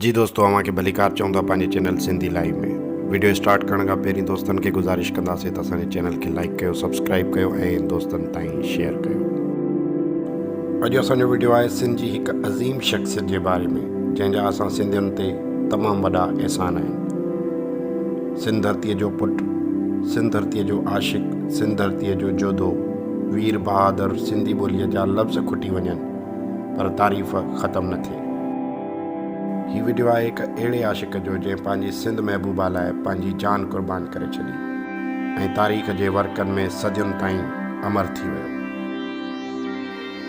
جي دوستو اوهان کي ڀليڪار چئون ٿا پنهنجي channel Sindhi live ۾ video start ڪرڻ کان پهرين دوستن کي گذارش ڪنداسين ته اسان جي چينل کي لائيڪ ڪيو سبسڪرائيب ڪيو ۽ دوستن تائين شيئر ڪيو. اڄ اسان جو ويڊيو آهي سنڌ جي هڪ عظيم شخصيت جي باري ۾ جنهن جا اسان سنڌين تي تمام وڏا احسان آهن. سنڌ ڌرتيء جو پٽ، سنڌ ڌرتيء جو عاشق، سنڌ ڌرتيء جو جوڌو، وير بهادر سنڌي ٻوليء جا لفظ کٽي وڃن پر تعريف ختم نه ٿئي. هي وڊيو آهي هڪ اهڙي عاشق جو جنهن پنهنجي سنڌ محبوبه لاء پنهنجي جان قربان ڪري ڇڏي ۽ تاريخ جي ورقن ۾ صدين تائين امر ٿي ويو.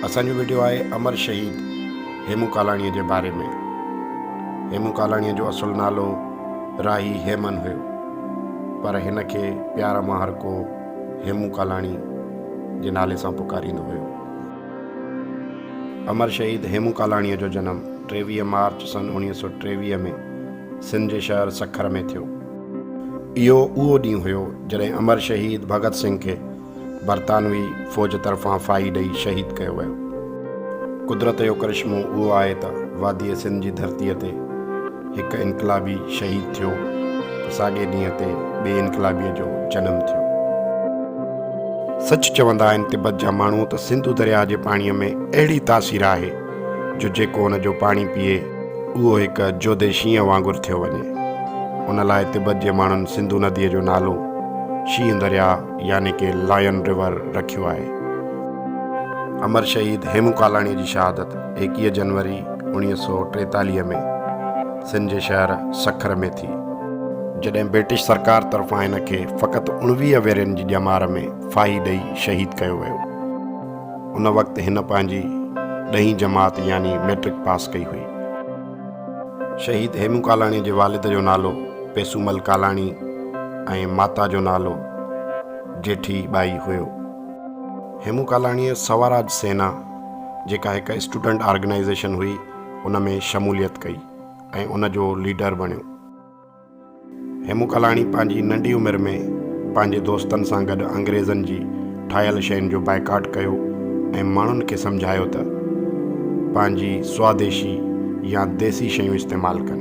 اسان جو وڊيو آهي امر شهيد هيمون ڪالاڻيء جي باري ۾. هيمون ڪالاڻيء جو اصل نالو راهي هيمن هيو پر هن کي پيار مان هر ڪو هيمون ڪالاڻي جي نالي سان پڪاريندو هيو. امر شهيد هيمون ڪالاڻيء جو جنم 23 مارچ سن 1923 ۾ سنڌ جي شهر سکر ۾ ٿيو. اهو اهو ڏينهن هيو جڏهن امر شهيد ڀڳت سنگهه کي برطانوي فوج طرفان ڦاهي ڏئي شهيد ڪيو ويو. قدرت جو ڪرشمو اهو آهي ته واديء سنڌ جي ڌرتيء تي هڪ انقلابي شهيد ٿيو ته ساڳئي ڏينهن تي ٻئي انقلابيء جو جنم ٿيو. سچ چوندا آهن تبت جا ماڻهو ته سنڌو درياهه جي پاڻيء ۾ اهڙي تاثير آهي جو جيڪو ان جو پاڻي پيئي اهو هڪ جوڌي شينهن وانگر ٿيو وڃي. ان لاء تبت جي ماڻهن سنڌو نديء جو نالو شينهن درياهه يعني ڪي لائن ريور رکيو آهي. امر شهيد هيمون ڪالاڻيء جي شهادت 21 جنوري 1943 ۾ سنڌ جي شهر سکر ۾ ٿي، جڏهن برٽش سرڪار طرفان هن کي فقط 19 ورهين جي ڄمار ۾ ڦاهي ڏئي شهيد ڪيو ويو. ان وقت هن پنهنجي ڏهين جماعت يعني مئٽرڪ پاس ڪئي هئي. شهيد هيمون ڪالاڻيء جي والد جو نالو پيسومل ڪالاڻي ۽ ماتا جو نالو جيٺي ٻائي هيو. هيمون ڪالاڻيء سواراج سينا، جيڪا هڪ اسٽوڊنٽ آرگنائيزيشن هئي، ان ۾ شموليت ڪئي ۽ ان جو ليڊر بڻيو. هيمون ڪالاڻي پنهنجي ننڍي عمر ۾ پنهنجي دوستن سان گڏ انگريزن جي ٺاهيل شين جو بائيڪاٽ ڪيو ۽ ماڻهن کي سمجهايو ته پنهنجي سواديشي يا ديسي شيون استعمال ڪن.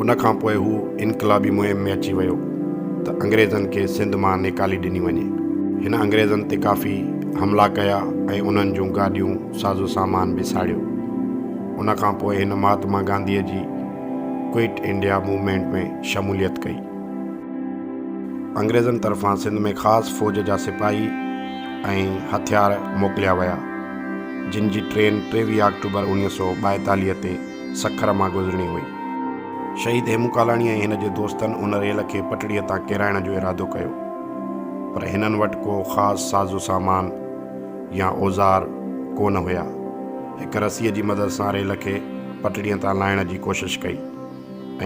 ان کان پوء هو انقلابي مهم ۾ اچي ويو ته انگريزن کي سنڌ مان نيڪالي ڏني وڃي. هن انگريزن تي ڪافي حملا ڪيا ۽ انهن جون گاڏيون، سازو سامان به ساڙيو. ان کان پوء هن مهاتما گانڌيء جي ڪوئٽ انڊيا موومينٽ ۾ شموليت ڪئي. انگريزن طرفان سنڌ ۾ خاص فوج جا سپاهي ۽ هٿيار موڪليا ويا، جن جي ٽرين 23 آڪٽوبر 1942 تي سکر مان گذرڻي هئي. شهيد هيمون ڪالاڻي ۽ هن جي دوستن ان ريل کي پٽڙيء تان ڪيرائڻ جو ارادو ڪيو، پر هنن وٽ ڪو خاص ساز و سامان يا اوزار ڪو نه هيا. هڪ رسيء جي مدد سان ريل کي پٽڙيء تان لاهڻ جي ڪوشش ڪئي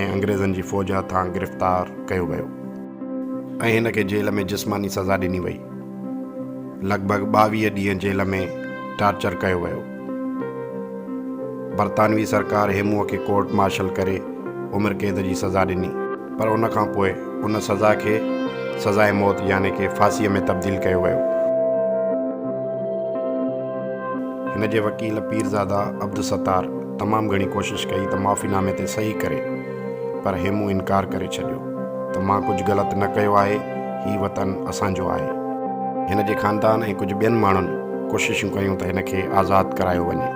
۽ انگريزن جي فوج هٿان گرفتار ڪيو ويو ۽ هن کي جيل ۾ جسماني سزا ڏني وئي. لڳ ڀڳ 22 ڏينهن جيل ۾ ٽارچر ڪيو ويو. برطانوي سرڪار هيمونء کي ڪورٽ مارشل ڪري عمر قيد جي سزا ڏني، پر ان کان پوء ان سزا کي سزاء موت يعني ڪي ڦاسيء ۾ تبديل ڪيو ويو. هن جي وڪيل پيرزاده عبدالستار تمام گهڻي ڪوشش ڪئي ته معافي نامي تي صحيح ڪري، پر هيمون انڪار ڪري ڇڏيو ته مان ڪجهه غلط نه ڪيو آهي، هي وطن اسان جو آهي. هن جي خاندان ۽ ڪجهه ٻين ماڻهن ڪوششون ڪيون ته هن کي آزاد ڪرايو وڃي،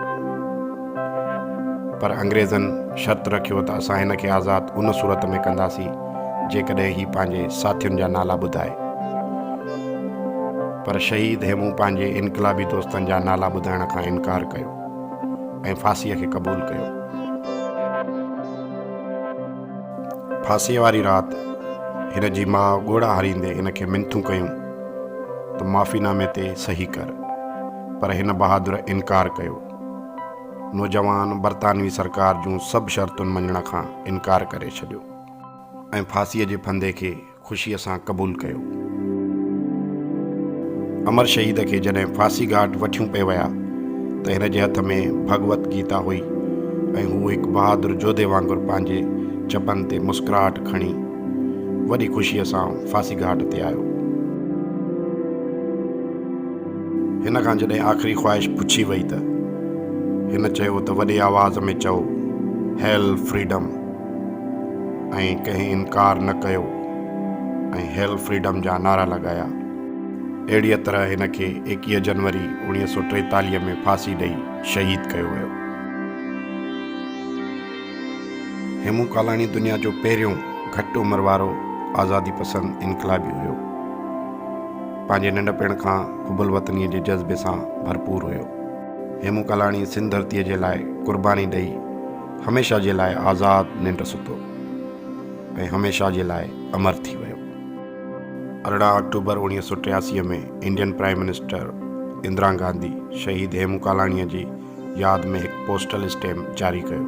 پر انگريزن شرط رکيو ته اسان هن کي آزاد ان صورت ۾ ڪنداسين جيڪڏهن هي پنهنجي ساٿين جا نالا ٻڌائي. پر شهيد هيمون پنهنجي انقلابي دوستن جا نالا ٻڌائڻ کان انڪار ڪيو ۽ ڦاسيء کي قبول ڪيو. ڦاسيء واري رات هن جي ماء ڳوڙها هاريندي هن کي منٿون ڪيون ته معافي نامي تي صحيح ڪر، پر هن بهادر انڪار ڪيو. نوجوان برطانوي سرڪار جون سڀ شرطن مڃڻ کان انڪار ڪري ڇڏيو ۽ ڦاسيء جي ڦندي کي خوشيء سان قبول ڪيو. امر شهيد کي جڏهن ڦاسي گهاٽ وٺيون پئي ويا ته هن جي هٿ ۾ ڀڳوت گيتا هئي ۽ هو هڪ بهادر جوڌي وانگر پنهنجي چپن تي مسڪراهٽ کڻي وڏي خوشيء سان ڦاسي گهاٽ تي آيو. هن کان جڏهن آخري خواهش پڇي وئي ته هن چيو ته وڏي آواز ۾ چئو. هيل فريڊم ۽ ڪنهن انڪار نه ڪيو ۽ هيل فريڊم جا نعرا لڳايا. اهڙيء طرح هن کي 21 جنوري 1943 ۾ ڦاسي ڏئي شهيد ڪيو ويو. هيمون ڪالاڻي دنيا جو پهريون گهٽ عمر وارو آزادي پسند انقلابي هيو. پنهنجي ننڍپڻ کان حب الوطنيء جي جذبي سان ڀرپور هيو. هيمون ڪالاڻي سنڌ ڌرتيء جي لاء قرباني ڏئي هميشه جي لاء آزاد ننڊ ستو ۽ هميشه جي لاء امر ٿي ويو. 18 October 1983 ۾ Indian prime minister Indira Gandhi شهيد هيمون ڪالاڻيء جي ياد ۾ هڪ پوسٽل اسٽيمپ جاري ڪيو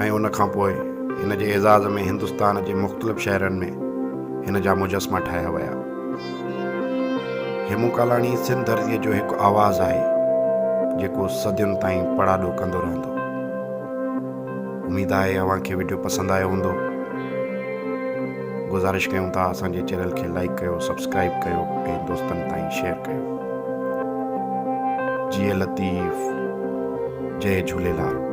۽ ان کان پوء هن جي اعزاز ۾ هندستان جي مختلف شهرن ۾ هن جا مجسما ٺاهيا ويا. هيمون ڪالاڻي سنڌ ڌرتيء جو هڪ آواز آهي، جيڪو صدين تائين پڙاڏو ڪندو رهندو. اميد آهي اوهان کي وڊيو پسند آيو هوندو. گذارش ڪيون ٿا اسان جي چينل کي لائيڪ ڪيو سبسڪرائيب ڪيو ۽ دوستن تائين شيئر ڪيو. جيئي لطيف جئي جهوليلال.